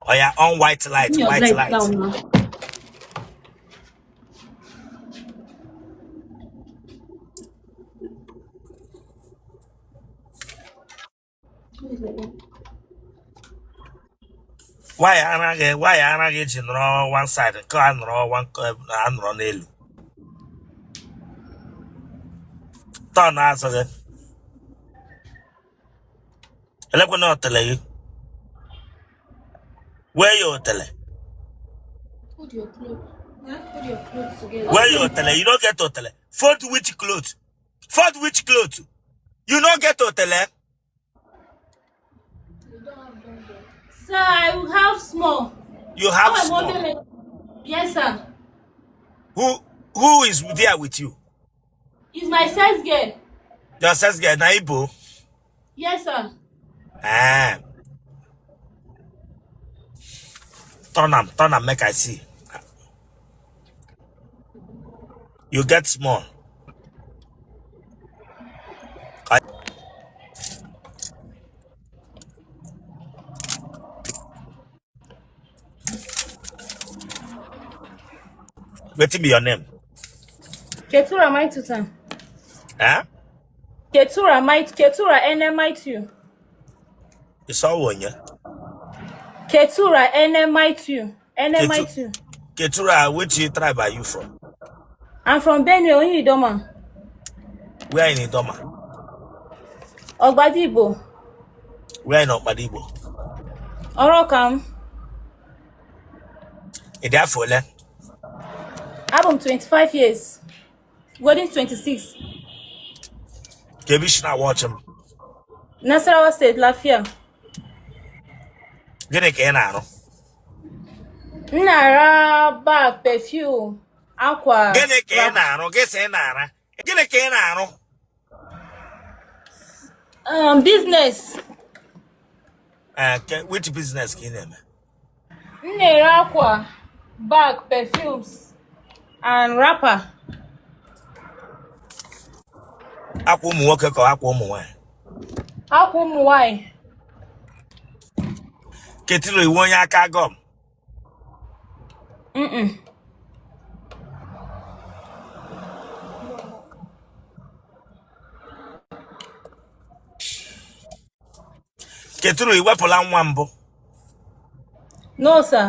Oya, on white light, Bring your white light light. down now. Why ara gị ji nọrọ one side nke a nọrọ one a nọrọ n'elu tọn azụ gị elekwana otele gị wee ya otele. Hold your clothes. Huh? Hold your clothes together. Wear your otele. You no get otele. Fold which cloth? Fold which cloth? You no get otele. Sir, I will have small. You have Oh, I'm small. wondering. Yes, sir. Who is there with you? It's my sex girl. Your sex girl na Igbo. Yes, sir. Eh. Turn am, make I see. You get small. Wetin be your name? Ketura Maituta. Eh? Ketura Might Ketura Enemaitu. It's all one, yeah. Ketura Enemaitu. Enemaitu. Ketura, which tribe are you from? I'm from Benue, Onye Idoma. Where in Idoma? Ogbadibo. Where in Ogbadibo? Orokam. Ị dị afọ ole? Abụ m 25 years. Going 26. Ka ebe i si na-watch m. Nasarawa State, Lafia. Gịnị ka ị na-arụ? M na-ara bag, perfume, akwa. Gịnị ka ị na-arụ? Gị sị ị na-ara. Gịnị ka ị na-arụ? Business. Which business ka ị na-eme? M na-ere akwa, bag, perfumes, and wrapper. Akwa ụmụ nwoke ka akwa ụmụ nwaanyị? Akwa ụmụ nwaanyị. Ketura, ị wụ onye aka gọm? Mm-mm. Ketura, i wepụla nwa mbụ? No, sir.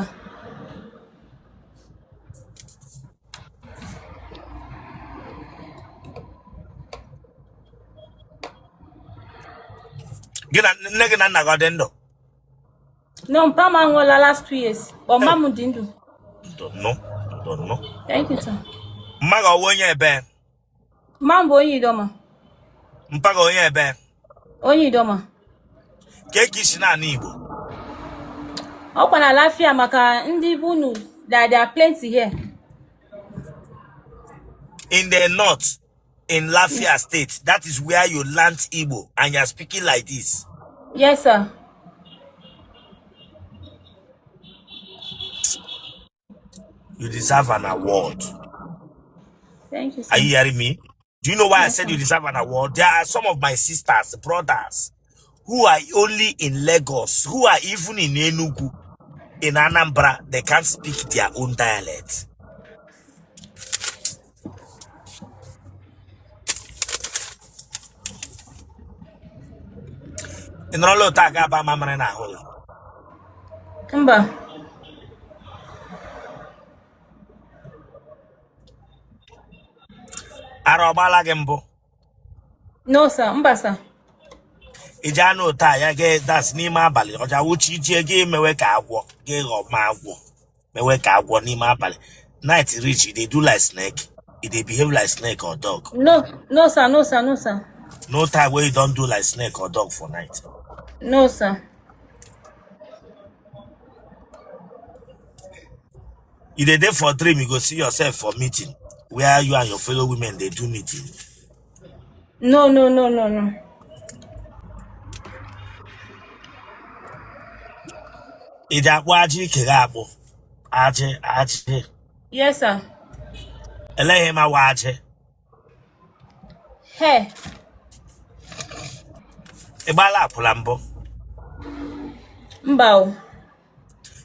Gị na nne gị na nna gị ọ dị ndụ? No, mpa m anwụọla last 2 years. But mma m dị ndụ. Ndụ nụ, ndụ nụ. Thank you, sir. Mma gị ọ wụ onye ebe? Mma m bụ onye Idoma. Mpa gị onye ebe? Onye Idoma. Ka ka i si na-anụ Igbo? Ọkwa na Lafia maka ndị be unu that there are plenty here. In the north, in Lafia State, that is where you learnt Igbo and you're speaking like this. Yes, sir. You deserve an award. Thank you, sir. Are you hearing me? Do you know why I Yes, said sir. you deserve an award? There are some of my sisters, brothers, who are only in Lagos, who are even in Enugu, in Anambra, they can't speak their own dialect. Ị nọrọla otu a ga-aba mamịrị n'ahụ gị? Mba. Ara ọ gbaala gị mbụ? No, sir. Mba, sir. Ị ji anụ otu a ya ga das n'ime abalị ọja wuchi ijie gị mewe ka agwọ gị ghọọ ma agwọ mewe ka agwọ n'ime abalị night reach, you dey do like snake, you dey behave like snake or dog? No, no, sir. No, sir. No, sir. No time wey you don do like snake or dog for night? No, sir. You dey dey for dream, you go see yourself for meeting where you and your fellow women dey do meeting? No, no, no, no, no. Ị ji akpụ ajị ike gị akpụ ajị ajị? Yes, sir. Eleghị ma wa ajị? Hair. Ị gbaala akwụla mbụ? Mba o.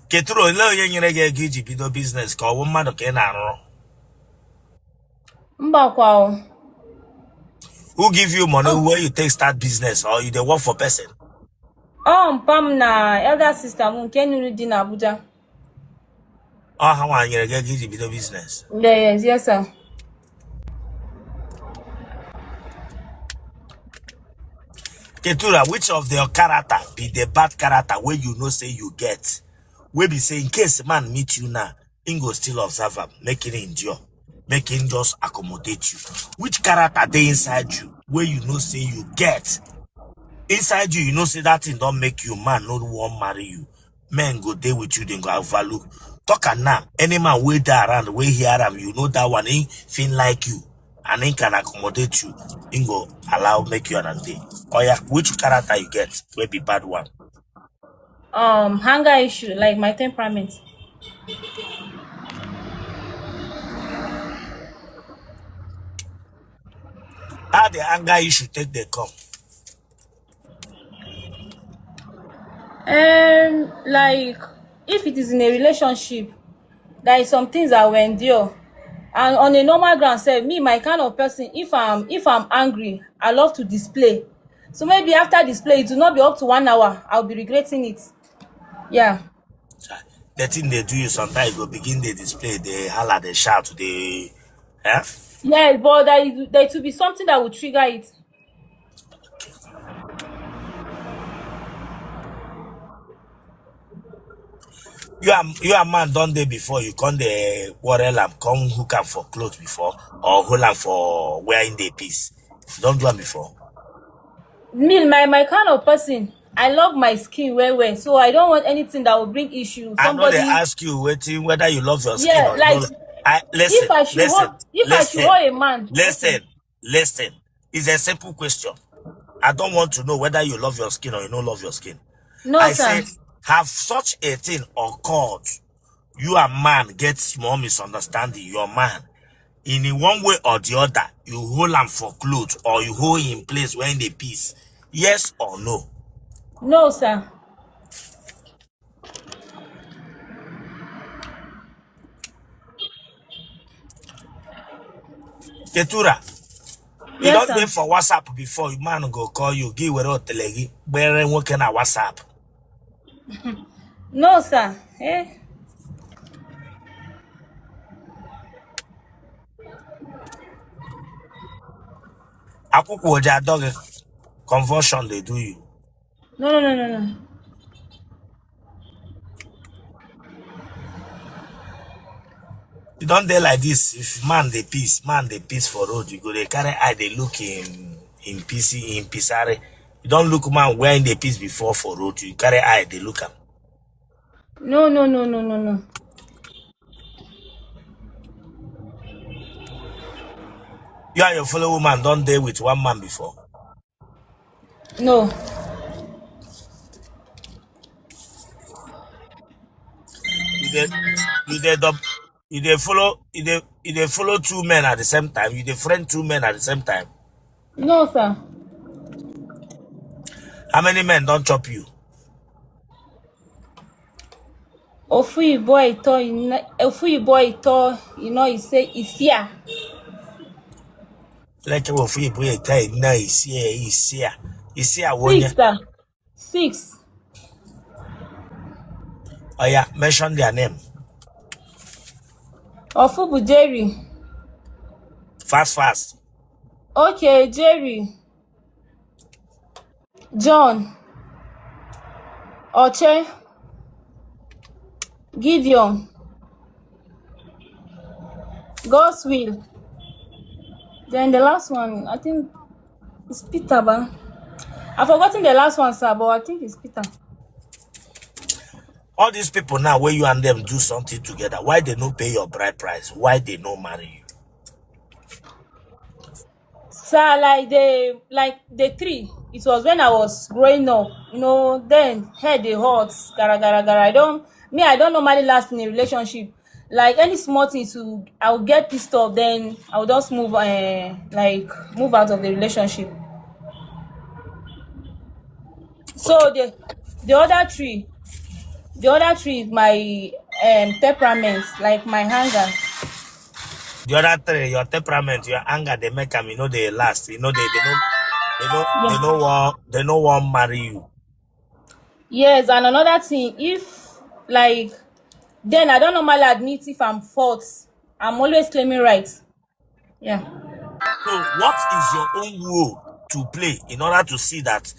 Ketura, olee onye nyere gị ego iji bido business, ka ọ bụ mmadụ ka ị na-arụrụ? Mbakwa o. Who give you money Ọ where you take start business, or you dey work for person? ọ mpa m na elder sister m nke nụrụ di na Abuja. Ọ ha nwa nyere gị ego iji bido business? Yes, yes, sir. Ketura, which of your character be the bad character wey you know say you get, wey be say in case man meet you now, him go still observe am, make him endure, make him just accommodate you? Which character dey inside you wey you know say you get inside you? You know say that thing don make you man no wan marry you. Men go dey with you, dem go overlook. Talk am now. Any man wey dey around wey hear am, you know that one, him feel like you and him can accommodate you, him go allow make you and am dey. Oya, which character you get wey be bad one? Hunger issue, like my temperament. How the anger issue take dey come? Like if it is in a relationship, there is some things I will endure. And on a normal ground, say me, my kind of person, if I'm angry, I love to display. So maybe after display, it will not be up to 1 hour. I'll be regretting it. Yeah. The thing dey do you sometimes, you go begin dey display, dey holla, dey shout, dey, eh? Yeah, but there to be something that will trigger it. You and man don dey before, you come dey quarrel am, come hook am for cloth before, or hold am for where him dey piss? You don do am before? Me, my kind of person, I love my skin well well, so I don't want anything that will bring issue. I no dey Somebody, ask you wetin, whether you love your skin yeah, or you no like I listen, if I should listen, hold, if I should listen, hold a man, okay. listen, listen. It's a simple question. I don't want to know whether you love your skin or you no love your skin. No, I sir. say, have such a thing occurred? You and man get small misunderstanding, your man, in one way or the other, you hold am for cloth or you hold him place when dey piss. Yes or no? No, sir. Ketura, you Yes, don dey sir. for WhatsApp before, man go call you, gị were otele gị gbere nwoke na WhatsApp? No, sir. Eh? Akwụkwọ oji adọ gị, convulsion dey do you? No, no, no, no, no. You don dey like this, if man dey piss, man dey piss for road, you go dey carry eye dey look him him pc, him pissare. You don look man where him dey piss before for road, you carry eye dey look am? No, no, no, no, no, no. You and your fellow woman don dey with one man before? No. You dey you dey dub, you dey follow you dey follow two men at the same time? You dey friend two men at the same time? No, sir. How many men don chop you? Ofu ibo ito ino, ofu ibo ito ino ise isia. Leke ofu ibu ite na isi isi a isi a wonye. Six, sir. Six. Oya, mention their name. Ofu bụ Jerry. Fast fast. Okay, Jerry. John. Oche. Gideon. God's will. Then the last one, I think it's Peter, ba. I've forgotten the last one, sir, but I think it's Peter. All these people now wey you and them do something together, why they no pay your bride price? Why they no marry you? Sir, like the three, it was when I was growing up, then head dey hot, gara gara gara. I don't me, I don't normally last in a relationship. Like any small thing to I will get pissed off, then I will just move like move out of the relationship. So the other three, The other three is my temperament, like my anger. The other three, your temperament, your anger, they make them, you know, they last. You know, they no they Yeah. no want they no want marry you. Yes, and another thing, if like then I don't normally admit if I'm fault. I'm always claiming right. Yeah. So what is your own role to play in order to see that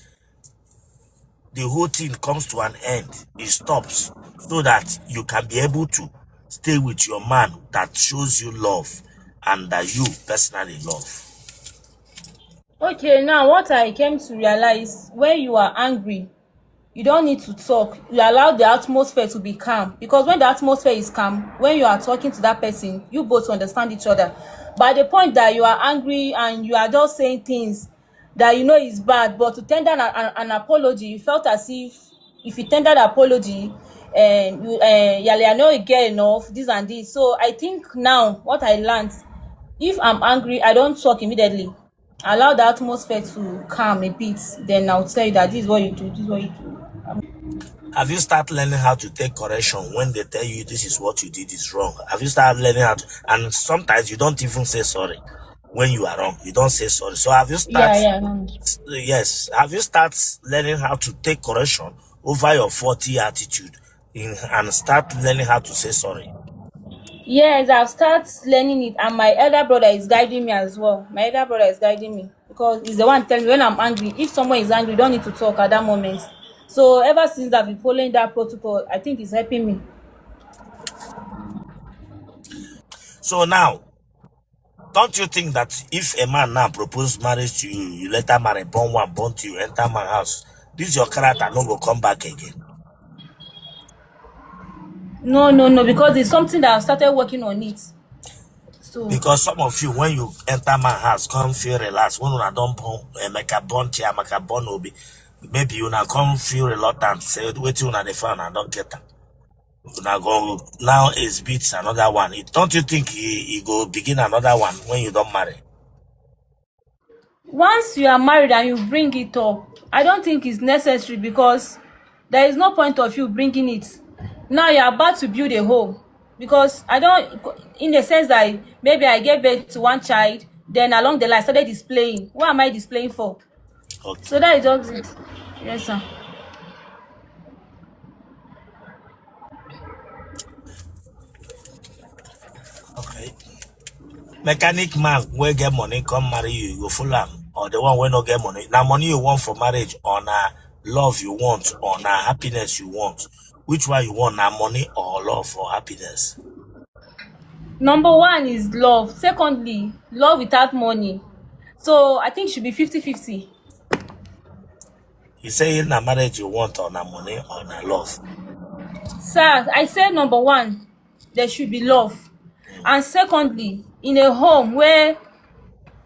the whole thing comes to an end, it stops, so that you can be able to stay with your man that shows you love and that you personally love? Okay, now what I came to realize, when you are angry, you don't need to talk. You allow the atmosphere to be calm, because when the atmosphere is calm, when you are talking to that person, you both understand each other. By the point that you are angry and you are just saying things that you know is bad, but to tender an apology, you felt as if you tendered apology, and you yale, I know you get enough this and this. So I think now what I learned, if I'm angry, I don't talk immediately. Allow the atmosphere to calm a bit, then I'll tell you that this is what you do, this is what you do. Have you start learning how to take correction when they tell you this is what you did is wrong? Have you started learning how to, and sometimes you don't even say sorry when you are wrong. You don't say sorry. So have you Yeah, start, yeah. No. yes, have you start learning how to take correction over your faulty attitude and start learning how to say sorry? Yes, I've started learning it, and my elder brother is guiding me as well. My elder brother is guiding me because he's the one telling me when I'm angry. If someone is angry, you don't need to talk at that moment. So ever since I've been following that protocol, I think it's helping me. So now, don't you think that if a man now propose marriage to you, you later marry, born one, born two, you enter my house, this your character no go come back again? No, no, no, because it's something that I've started working on it. So Because some of you, when you enter my house, come feel relaxed. When una don born, Emeka born Chiamaka born Obi, maybe you now come feel reluctant. Say, wait till una dey find and don't get am. Una go now exhibit another one. Don't you think he go begin another one when you don't marry? once you are married and you bring it up, I don't think it's necessary, because there is no point of you bringing it. Now you're about to build a home, because I don't, in the sense that maybe I gave birth to one child, then along the line I started displaying. What am I displaying for? Okay. So that is just it. Yes, sir. Okay. Mechanic man wey get money come marry you, you go follow am, or the one wey no get money. Now money you want for marriage, or na love you want, or na happiness you want. Which one you want, na money or love or happiness? Number one is love. Secondly, love without money. So I think it should be 50-50. You say na marriage you want, or na money, or na love. Sir, I said number one, there should be love. And secondly, in a home where,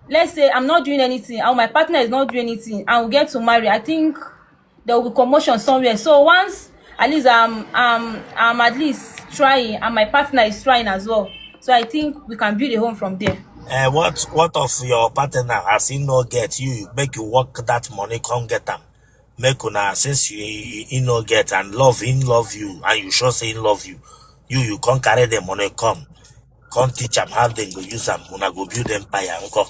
let's say I'm not doing anything and my partner is not doing anything and we get to marry, I think there will be commotion somewhere. So once at least I'm at least trying and my partner is trying as well. So I think we can build a home from there. What of your partner as he no get you, make you work that money, come get them. Make una, since you no get and love him love you, and you sure say he love you, you can't carry the money come. Come teach them how they go use them. Una go build empire. Uncle.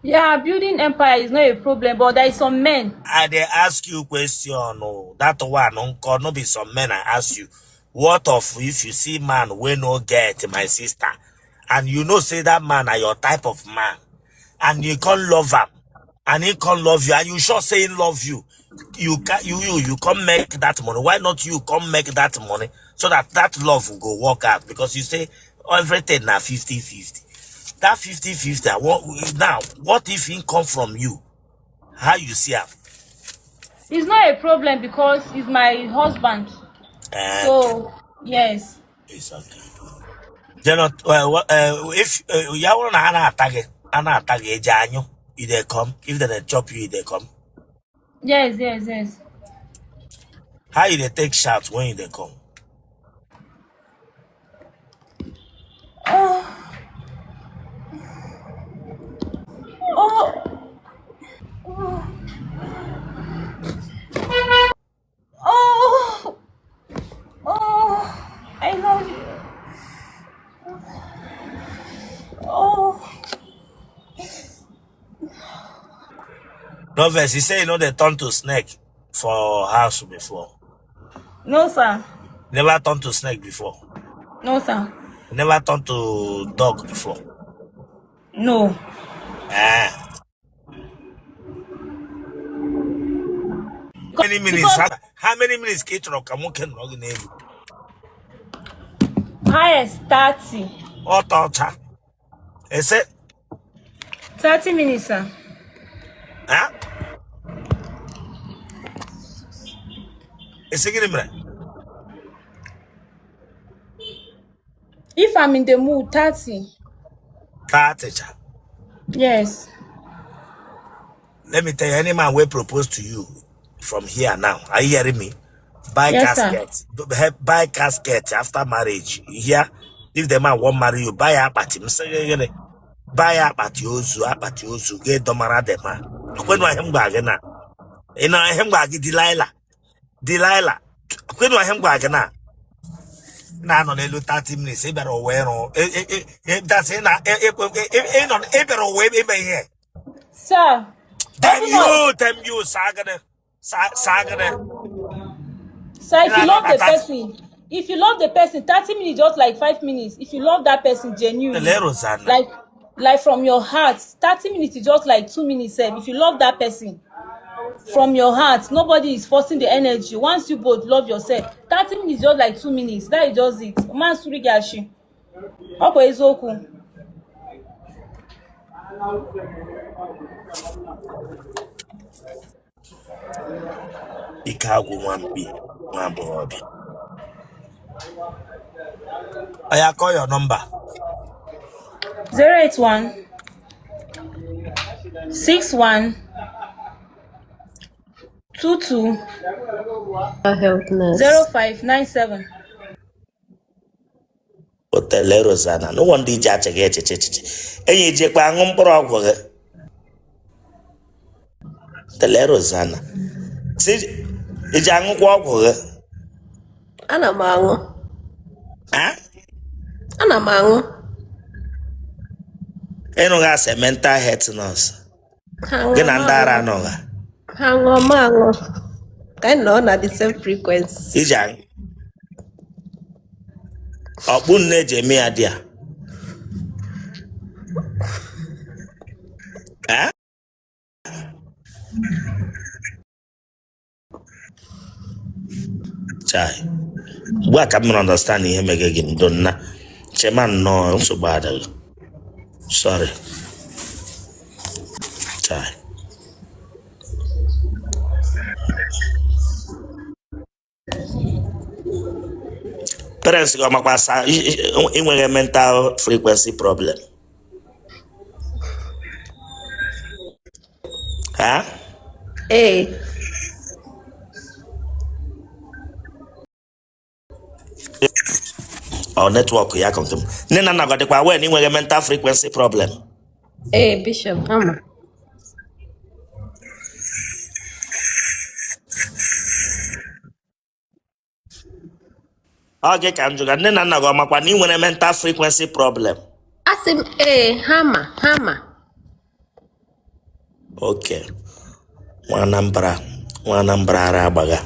Yeah, building empire is not a problem, but there is some men. I they ask you question. Oh, that one, uncle, no be some men. I ask you, what of if you see man we no get, my sister, and you know say that man are your type of man, and you can't love him, and he can't love you, and you sure say he love you, you can you can't make that money. Why not you come make that money so that that love will go work out? Because you say everything now 50-50. That 50-50, what now? What if he come from you? How you see him? It's not a problem because he's my husband. So, yes. It's okay. Then, well, if you want to attack, ana attack you they come. If they chop you, they come. Yes, yes, yes. How you they take shots when you they come? Oh. Oh. Oh. Oh. No vex, you say you no dey turn to snake for house before. No, sir. Never turn to snake before. No, sir. Never turn to dog before. No. Eh. How many minutes? Because How many minutes ka ị chọrọ ka nwoke nọrọ gị n'elu? Highest 30. Ọta ọcha. Ese? 30 minutes, sir. Ha? Ese gịnị mere? If I'm in the mood, 30. 30 cha. Yes. Let me tell you, any man will propose to you from here now. Are you hearing me? Buy Yes, sir. casket. Buy casket after marriage. You hear? If the man won't marry you, buy akpati. M sị gị gịnị? Buy akpati ozu, gị dọmara the man. Kwenu ihe m gwa gị na. Ị na ihe m gwa gị Delilah. Delilah. Kwenu ihe m gwa gị na. Na-anọ n'elu 30 minutes ị bịara ụwa ịrụ that's ị na ị nọ ị bịara ụwa ime ihe. Sir, Damn open up. you, damn you, sagana, sagana. Sir, if you love the person, if you love the person, 30 minutes just like 5 minutes. If you love that person genuinely, like from your heart, 30 minutes is just like 2 minutes. Sir. If you love that person from your heart, nobody is forcing the energy. Once you both love yourself, 30 minutes is just like 2 minutes. That is just it. Man suri gashi. Ọkwa eziokwu. Ike agwụ nwa mkpi nwa agbọghọbịa. Oya, call your number. 081 61 22 Health nurse. 0597. Otele Rosanna. No wonder iji achị gị echiche echiche. Enyi jekwa aṅụ mkpụrụ ọgwụ gị. Tele Rosanna. Si iji aṅụkwa ọgwụ gị. Ana m aṅụ. Ha? Ana m aṅụ. Ịnụghị asị mental health nurse. Ha ṅụọ Gị na m ndị ara aṅụ. anọghị. Ha ṅụọ m aṅụ. Ka anyị nọ na the same frequency. Iji aṅụ. Ọkpụ nne eji eme ya dị a. Eh? Chai. Ugbu a ka m mere understand ihe mege gị ndo nna. Chema nnọọ nsogbu adịghị. Sorry. Chai. Parents gị ọmakwa asa inweghị mental frequency problem. Ha? Ee. Ọ network ya kọmtụm. Nne na nna gị dịkwa aware na inweghị mental frequency problem. Ee, Bishop, ama. Ọ gị ka m jụga nne na nna gị ọmakwa na ị nwere mental frequency problem. Asị m ee, ha ma, ha ma. Okay. Nwa Anambra, nwa Anambra ara agbaga.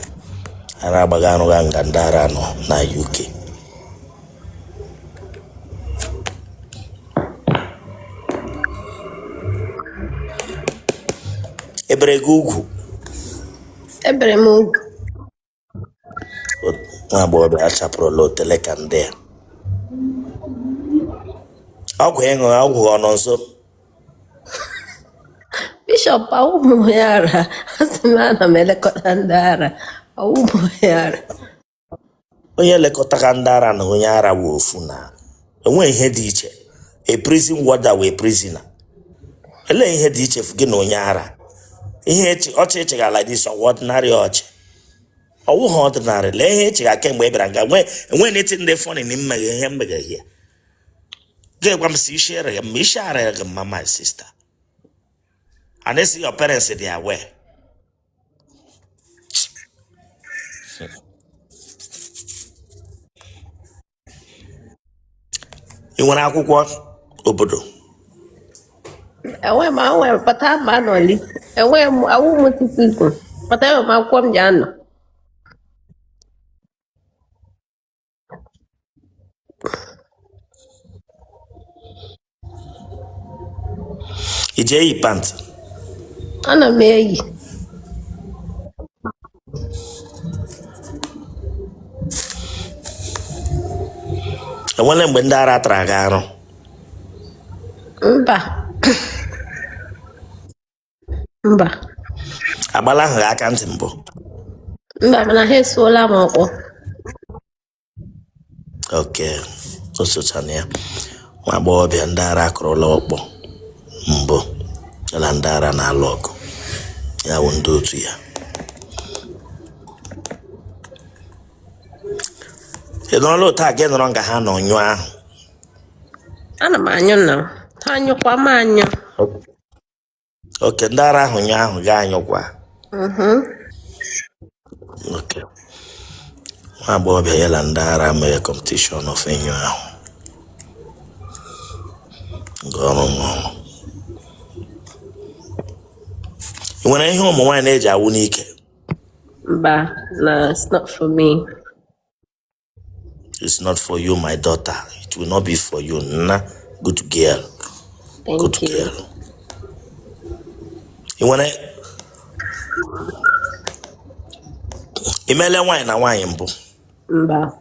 Ara agbaga arụgha nga ndị ara nọ na UK. Ebere gị ugwu. Ebere m ugwu. Nwa agbọghọbịa achapụrụla otele ka ndị a. Ọgwụ ịṅụ ọgwụ ọ nọ nso. Bishop, awụ m onye ara. Asị m ana m elekọta ndị ara. Awụ m onye ara. Onye lekọtara ndị ara na onye ara wụ ofu na enweghị ihe dị iche. A prison warder wee prisoner. Elee ihe dị iche gị na onye ara? Ihe ọchị echegha like this ọwụ ordinary ọchị. Ọwụ ha ordinary. Lee ihe echegha kemgbe ị bịara nga nwee enweghị anything dị funny na mmeghe ihe mmeghe here. Gị gwa m si isi arịghị mma, isi arịghị mma my sister. And they see your parents they are aware. Ị nwere akwụkwọ obodo? Enwe m anwe pata ma anọli. Enweghị m, awụ m citizen. But enwere m akwụkwọ m ji anọ. I ji eyi pant? Ana m eyi. Enwele mgbe ndị ara tara gị arụ? Mba. Mba. Agbala ahụ gị aka ntị mbụ? Mba, mana ha esuola m ọkpọ. Okay, o socha na ya. Nwa agbọghọbịa ndị ara akụrụla ọkpọ mbụ na ndị ara na-alụ ọgụ ya wụ ndị otu ya. Ị nọrọla otu a gị nọrọ nga ha nọ nyụọ ahụ? Ana m anyụ na ha anyụkwa m anyụ. Okay, ndị ara ahụ nyụọ ahụ gị anyụkwa. Okay, nwa agbọghọbịa ya na ndị ara mere competition of ịnyụ ahụ nke ọrụ ọrụ. Ị nwere ihe ụmụ nwaanyị na-eji awụ n'ike? Mba, na it's not for me. It's not for you, my daughter. It will not be for you. Nna, good girl. Thank Good you. girl. Ị nwere i meele nwaanyị na nwaanyị mbụ? Mba,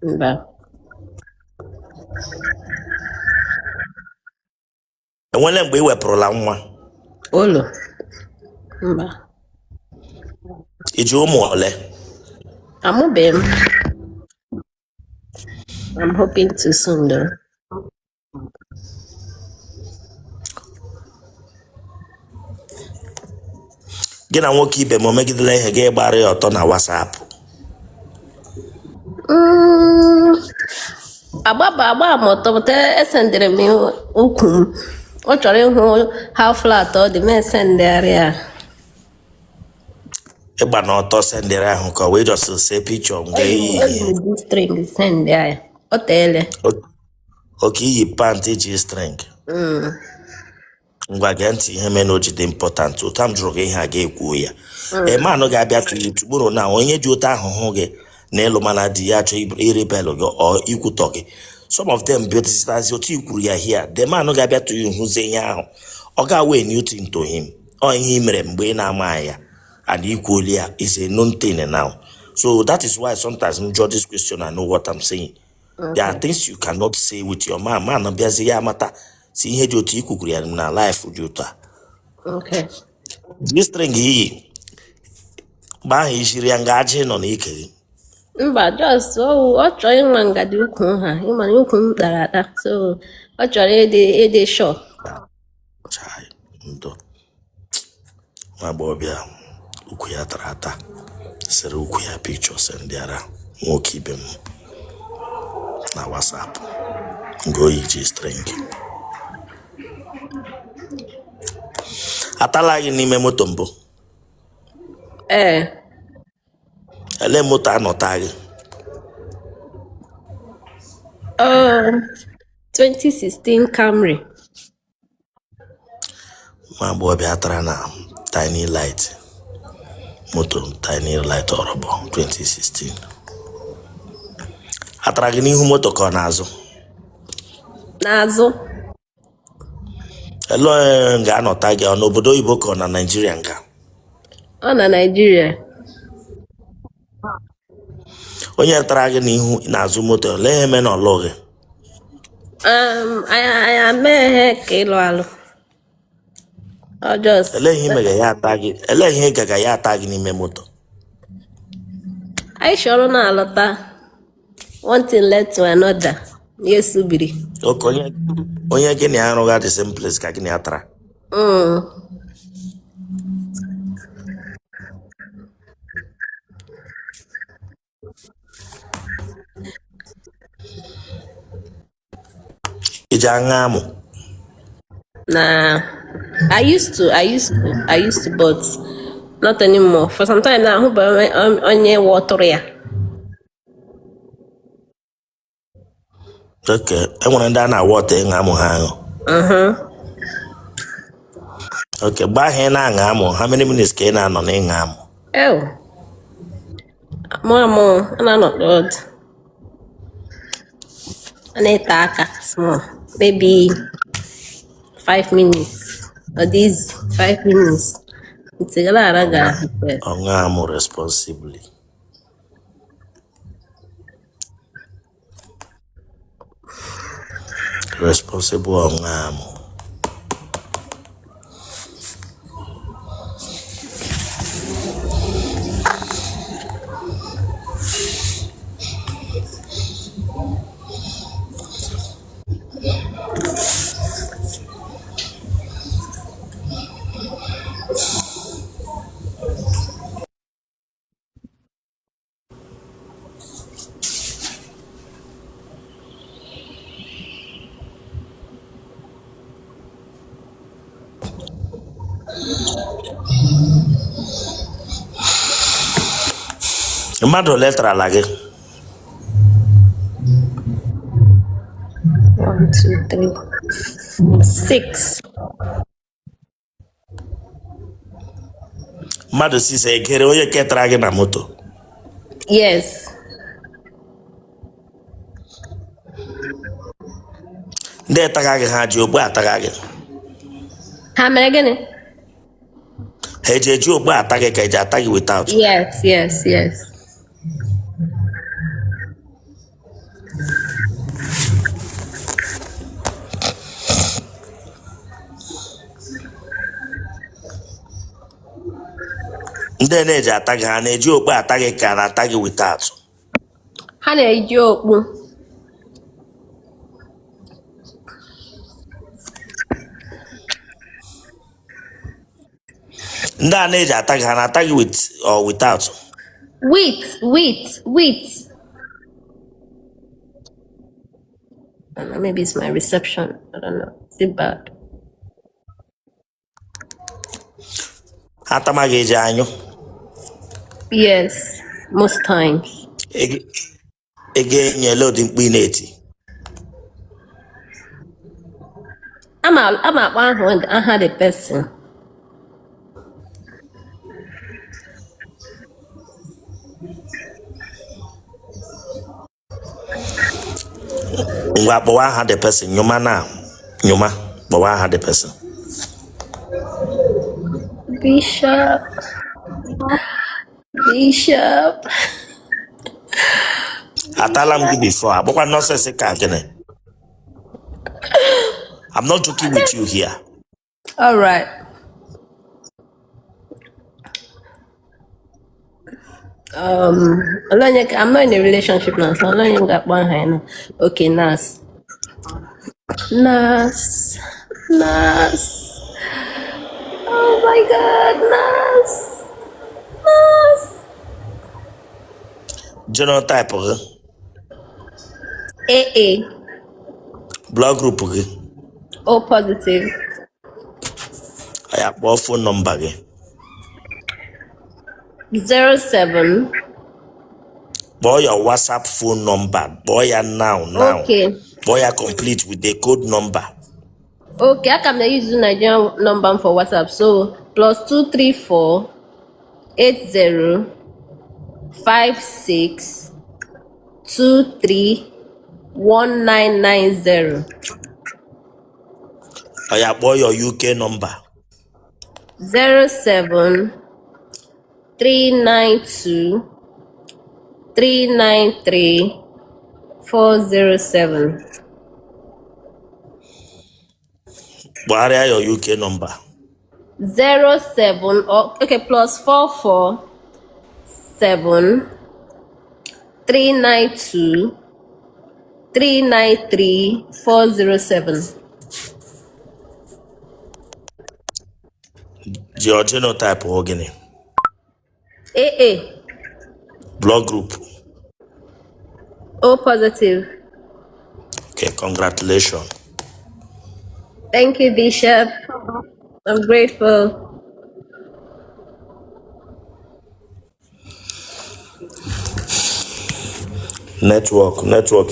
mba. Enwele mgbe ị wepụrụla nwa? Olo. Mba. I ji ụmụ ole? Amụbeghị m. I'm hoping to soon though. Gị na nwoke ibe m o megidela ihe gị gbara ya ọtọ na WhatsApp? Agbaba agba m ọtọ, but esendịrị m ukwu m. Ọ chọrọ ịhụ how flat ọ dị, m esendịgharị ya. Ịgba na ọtọ sendịrị ahụ ka ọ wee just see picture m ga-eyi ihe. Eji m string send ya. O teele. Okay, i yi pant G string. Ngwa gee ntị, ihe mere na o ji dị important otu m jụrụ gị ihe a ga-ekwu ya. A man ga-abịa to you tomorrow na onye ji otu ahụhụ gị na ịlụ mana di ya chọọ irebel gị or ikwutọ gị. Some of them bịatazi otu i kwuru ya here, the man ga-abịa to you hụzie ihe ahụ, ọ ga-awe new thing to him. Ọ ihe i mere mgbe ị na-ama ya and equally ya is a known thing now. So that is why sometimes m jụọ this question, I know what I'm saying. There are things you cannot say with your man. Man bịazi ya amata si ihe dị otu i kwukwuru ya na life dị otu a. G string i yi mgbe ahụ i shiri ya nga ajị nọ n'ike gị? Mba, just ọ chọrọ ịma ngadị ukwu ha, ịma na ukwu m dara ada, so ọ chọrọ ịdị sure. Chai, ndo nwa agbọghọbịa ukwu ya tara ata sere ukwu ya picture sendịara nwoke ibe m na WhatsApp nga o yi G string. Atala gị n'ime moto mbụ? Ee. Ele moto anọta gị? 2016 Camry. Nwa agbọghọbịa tara na Tiny Light, moto Tiny Light ọrọbọ 2016. Atara gị n'ihu moto ka ọ n'azụ? N'azụ. Ele onye ga-anọta gị, ọ n'obodo oyibo ka ọ na Naịjirịa nga? Ọ na Naịjirịa. Onye tara gị n'ihu n'azụ moto, olee ihe mere na ọ lụghị? Anyị ameghe ka ịlụ alụ. Ọ just Elee ihe mere ya ata gị? Elee ihe gaga ya ata gị n'ime moto? Anyị chọrọ na-alọta, one thing led to another. Ya esubiri. Okay, onye gị na ya arụgha the same place ka gị na ya tara? I ji aṅụ amụ? Nah, I used to, but not anymore. For some time now, ahụbeghị onye wọtụrụ ya. Okay, e nwere ndị a na-awa ọta ịṅụ amụ ha aṅụ. Okay, mgbe ahụ ị na-aṅụ amụ, how many minutes ka ị na-anọ na ịṅụ amụ? Ew. Amụ amụ, a na-anọdụ ọdụ. A na-ete aka small. Maybe 5 minutes. Ọ dị easy, 5 minutes. Ntigara ara ga. Yes. Ọṅụ amụ responsibly. Responsible ọṅụ amụ. Mmadụ ole tarala gị? One, two, three, six. Mmadụ six egere onye ketara gị na moto? Yes. Ndị taga gị, ha ji ogbu ataga gị? Ha mere gịnị? Ha eji ogbu ata gị ka eji ata gị without? Yes. Ndị na-eji ata gị, ha na-eji okpu ata gị ka na-ata gị without? Ha na-eji okpu. Ndị a na-eji ata gị, ha na-ata gị with or without? With, with. I don't know, maybe it's my reception. I don't know. Is it bad? Ha tama gị, eji anyụ? Yes, most times. Ego enyela ụdị mkpu ị na-eti? I'm akpọ aha the person. Ngwa, kpọwa aha the person. Nyụma na nyụma, kpọwa aha the person. Bishop. Bishop. Atala m gị before? Agbakwa nonsense ka gịnị? I'm not joking with you here. All right. I'm not in a relationship now, so Olonye ga-akpọ aha ya na. Okay, Nas. Nas. Nas. Oh my God, Nas. Nas. Genotype gị? AA. Blood group gị? O positive. Ya, kpọọ phone number gị. 07. Kpọọ your WhatsApp phone number, kpọọ ya now now. Okay. Kpọọ ya complete with the code number. Okay, aka m na-use Nigerian number for WhatsApp. So +234 8056231990. Ya, kpọọ your UK number. 07392393407. Kpọgharịa your UK number. 07, oh, okay, +44 7392393407. Your genotype ọ gịnị? AA. Blood group? O positive. Okay, congratulations. Thank you, Bishop. I'm grateful. Network, network.